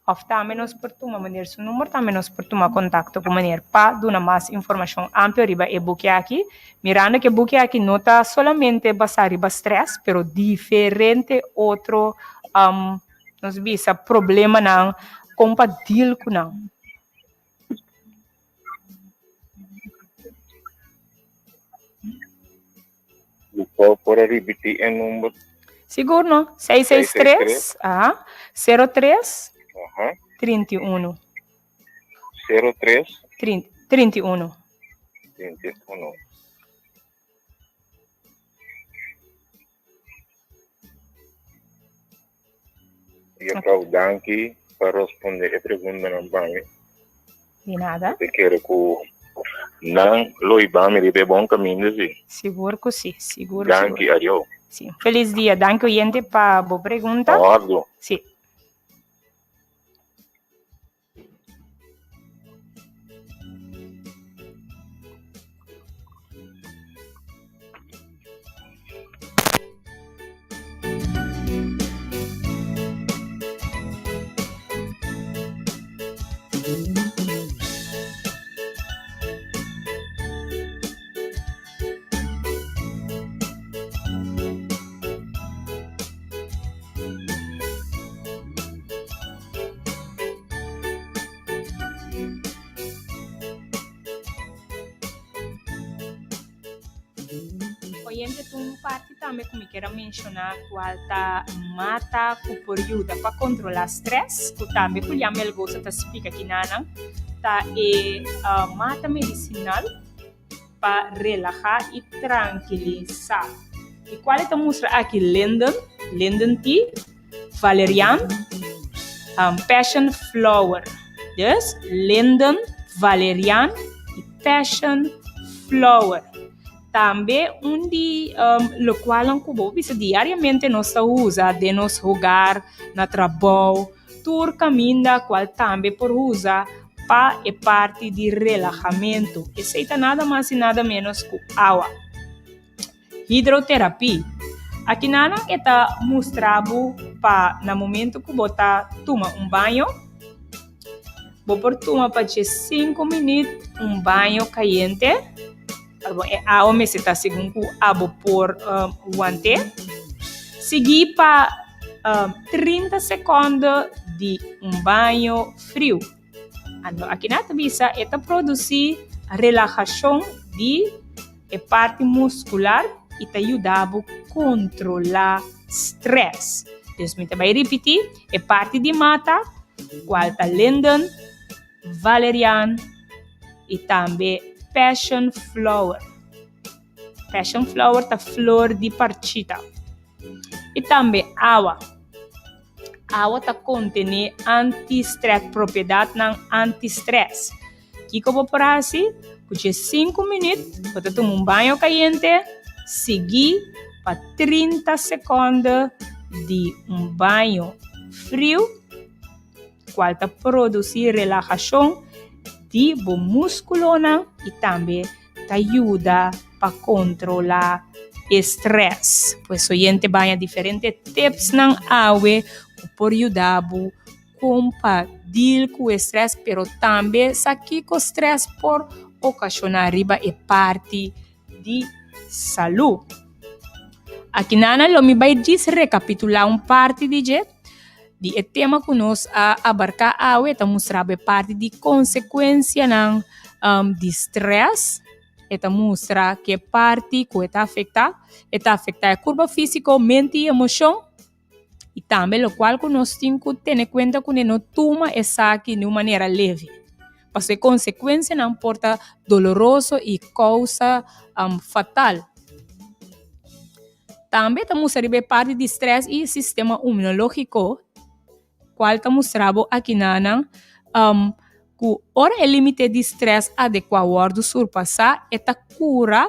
Of tambe nos por tuma meneer su number, tambe nos por tuma contacto cu meneer pa duna mas informacion amplio riba e buki aki. Mirando cu e buki aki no ta solamente basa riba stress, pero diferente otro um, nos bisa problemanan con pa deal cu nan. Bo por a ripití e number? Sigur no. 663 aha, 03 Aha. 31. 03 31. 31. Juffrouw, danki pa responde e preguntanan pa mi. Di nada. Te kere ku nan lo hiba mi riba e bon kaminda, si. Sigur ku si, sigur, Danki, sigur. adio. Si. Felis dia. Danki oyente pa bo pregunta. Ordu. Si. Oyente tin un parti tambe ku mi kier a menshoná kual ta mata ku por yuda pa kontrolá strès ku tambe Julian Melgoza ta splika kinanan ta e mata medisinal pa relahá i trankilisá. I kual e ta mustra aki linden, linden tea, valerian, passion flower. Dus linden, valerian i passion flower. Tambe un di lokualnan ku bo bisa diariamente nos ta usa den nos hogar, na trabou, Tur kaminda kual tambe por usa pa e parti di relahamentu. Esei ta nada mas i nada ménos ku awa. Hidroterapia. Akinanan e ta mustra bo pa na momentu ku bo ta tuma un baño, bo por tuma pa dje sinku minüt un baño kayente. E awa mester ta segun ku abo por want'é. Sigui pa 30 sekondo di un baño friu. Anto aki nan ta bisa e ta produsí relahashon di e parti muskular i ta yuda bo kontrolá strès. Dus mi ta bai ripití, e parti di mata, kual ta linden, valerian i tambe passion flower. Passion flower ta flor di parchita. I tambe awa. Awa ta kontené anti-strès, propiedatnan anti-strès. Kiko bo por hasi? Ku dje sinku minüt bo ta tuma un baño kayente, sigui pa 30 sekònde di un baño friu. Cual ta produci relajacion di bo musculonan y tambe ta yuda pa controla e stress. Pues oyente baña diferente tipsnan awe cu por yuda bo con pa deal cu e stress pero tambe sa kico stress por ocasiona riba e parti di salú. Akinana lo mi bai djis rekapitulá un parti di dje. Di e tema ku nos a abarká awe ta mustra bo e parti di konsekuensianan di strès. E ta mustra ke parti ku e ta afektá. E ta afektá e kurpa físiko, mente i emoshon. I tambe lokual ku nos tin ku tene kuenta kuné no tuma esaki di un manera leve. Pasobra e konsekuensianan por ta doloroso i kousa fatal. Tambe ta mustra riba e parti di strès i sistema imunológiko, kual ta mustra bo akinanan ku ora e límite di strès adekuá wòrdu surpasá, e ta kura.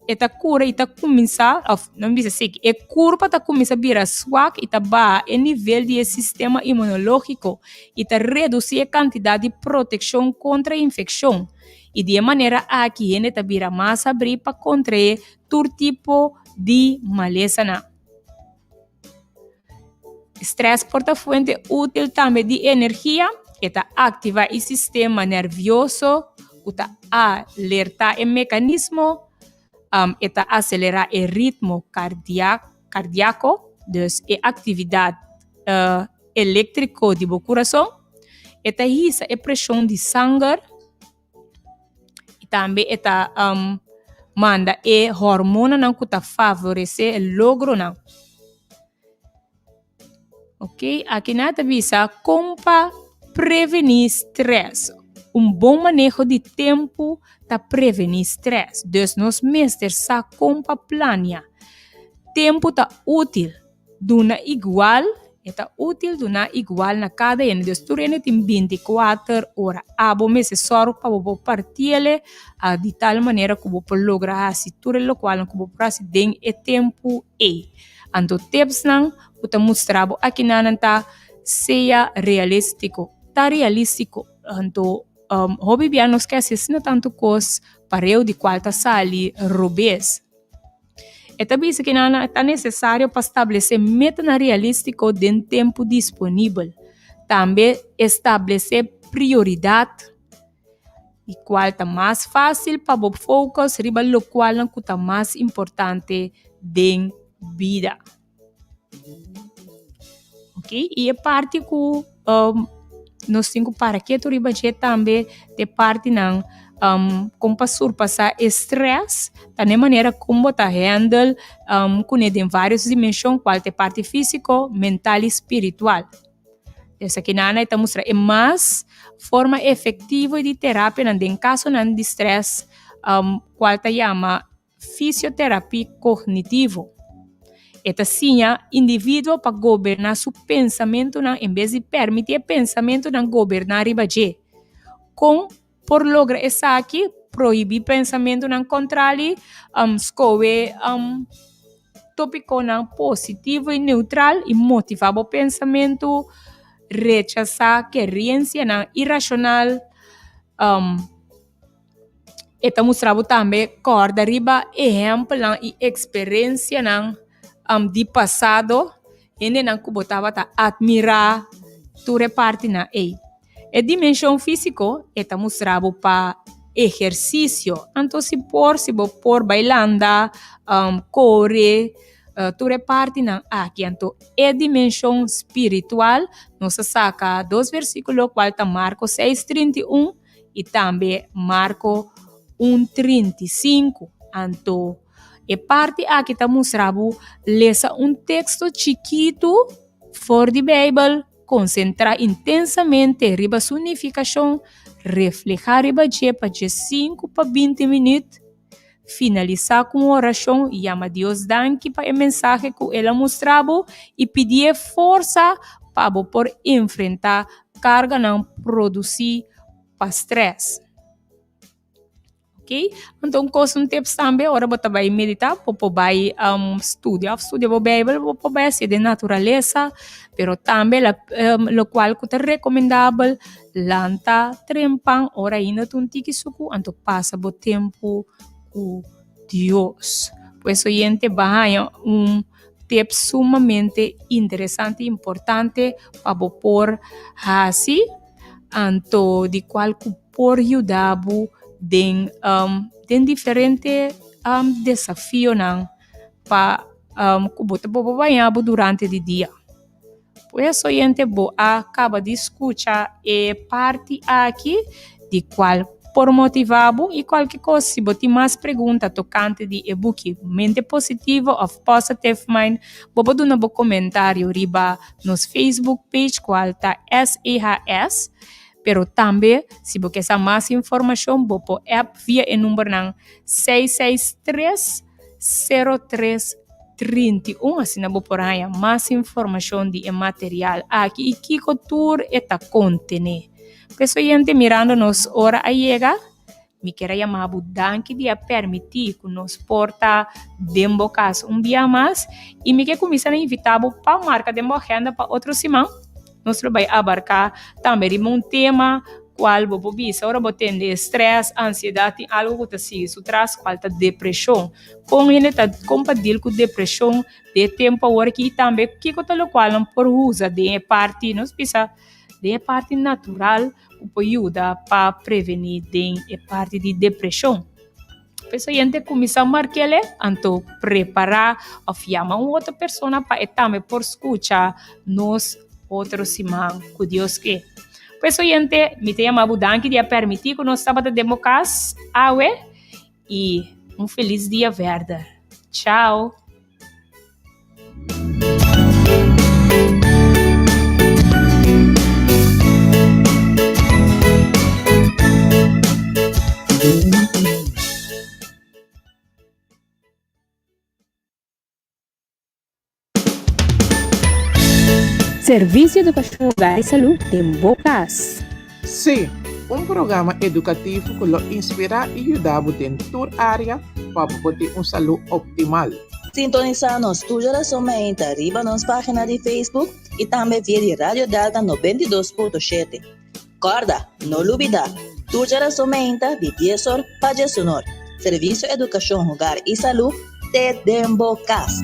E ta kura i ta kuminsá, òf no mi bisa así, e kurpa ta kuminsá bira swak i ta baha e nivel di e sistema imunológiko i ta redusí e kantidat di protekshon kontra infekshon. I di e manera aki hende ta bira mas habrí pa kontraé tur tipo di malesanan. Strès por ta fuente útil tambe di energia. E ta aktivá e sistema nervioso ku ta alertá e mekanismo, e ta aselerá e ritmo kardiako, dus e aktividat eléktriko di bo kurason. E ta hisa e preshon di sanger. I tambe e ta manda e hormonanan ku ta favoresé e logronan. Ok, aki nan ta bisa kon pa prevení strès. Un bon maneho di tempu ta prevení strès. Dus nos mester sa kon pa plania. Tempu ta útil. Duna igual, e ta útil duna igual na kada hende. Dus tur hende tin binti kuater ora. Abo mester sòru pa bo por partiele di tal manera ku bo por logra hasi tur e lokualnan ku bo por hasi den e tempu ei. Anto tipsnan ku ta mustra bo akinanan ta sea realístiko. Ta realístiko. Anto hopi bia nos ke hasi asina tantu kos pareu di kual ta sali robes. E ta bisa ku nan ta nesesario pa stablesé metanan realístiko den tempu disponibel. Tambe establesé prioridat i kual ta mas fásil pa bo focus riba lokualnan ku ta mas importante den bida. Ok, i e parti ku nos tin ku para ketu riba dje tambe ta e partinan kon pa surpasá e strès, ta na e manera kon bo ta handle kuné den vários dimenshon kual ta e parti físiko, mental i spiritual. Esakinan e ta mustra e mas forma efektivo di terapianan den kasonan di strès kual ta yama Fisioterapi kognitivo. E ta siña individuo pa goberná su pensamentunan en bes di permití e pensamentunan goberná riba dje. Kon por logra esaki? Prohibí pensamentunan kontrali, skohe tópikonan positivo i neutral i motivá bo pensamentu, rechasá kerensianan irashonal. E ta mustra bo tambe kòrda riba ehèmpelnan i eksperensianan di pasado, hendenan ku bo tabata atmirá, tur e partinan ei. E dimenshon físiko e ta mustra bo pa ehersisio, anto si por si bo por bai landa, kore, tur e partinan aki. Anto e dimenshon spiritual nos a saka dos versíkulo kual ta Marko seis 31 i tambe Marko un 35. Anto, e parti aki ta mustra bo lesa un teksto chikitu for di Beibel, konsentrá intensamente riba su nifikashon, reflehá riba dje pa 15 pa 20 minüt, finalisá ku un orashon, yama Dios danki pa e mensahe ku el a mustra bo i pidié forsa pa bo por enfrentá karganan produsí pa strès. Ok, anto un kos, un tips tambe, ora bo ta bai meditá, bo por bai studia òf studia bo Beibel, bo por bai hasié den naturalesa, pero tambe lokual ku ta rekomendabel Lanta trempan ora ainda ta un tiki suku, anto pasa bo tempu ku Dios. Pues oyente ba haña un tip sumamente interesante i importante pa bo por hasi, anto di kual ku por yuda bo den den diferente desafionan pa ku bo ta por baña bo durante di dia. Pues oyente bo a kaba di skucha e parti aki di kual por motivá bo i kualke kos si bo tin mas pregunta tokante di e buki Mente Positivo òf Positive Mind bo por duna bo komentario riba nos Facebook page kual ta SEHS pero tambe si bo ke sa mas informashon bo por app via e numbernan 663 03 31 asina bo por haña mas informashon di e material aki i kiko tur e ta kontené. Pues oyente mirando nos ora a yega mi kier a yama bo danki di a permití ku nos por ta den bo kas un bia mas i mi ke kuminsá na invitá bo pa marka den bo agenda pa otro siman. Nos lo bai abarká tambe riba un tema kual bo por bisa ora bo tende strès, ansiedat tin algu ku ta sigui su tras kual ta depreshon. Kon hende ta kon pa deal ku depreshon den e tempu awor aki i tambe kiko ta lokual nan por usa den e parti nos bisa den e parti natural ku por yuda pa prevení den e parti di depreshon. Pues oyente kuminsá mark'el anto prepará òf yama un otro persona pa e tambe por skucha nos otro siman ku Dios ke. Pues oyente, mi ta yama bo danki di a permití ku nos tabata den bo kas awe i un felis dia verder. Chao! Servisio Edukashon Hogar i Salú den bo kas. Sí, un programa edukativo ku lo inspirá i yuda bo den tur área pa bo por tin un salú optimal. Sintonisá nos tur djarason mainta riba nos página di Facebook i tambe via di Radio Delta 92.7. Kòrda, no lubidá, tur djarason mainta di dies or pa djesunor, Servisio Edukashon Hogar i Salú te den bo kas.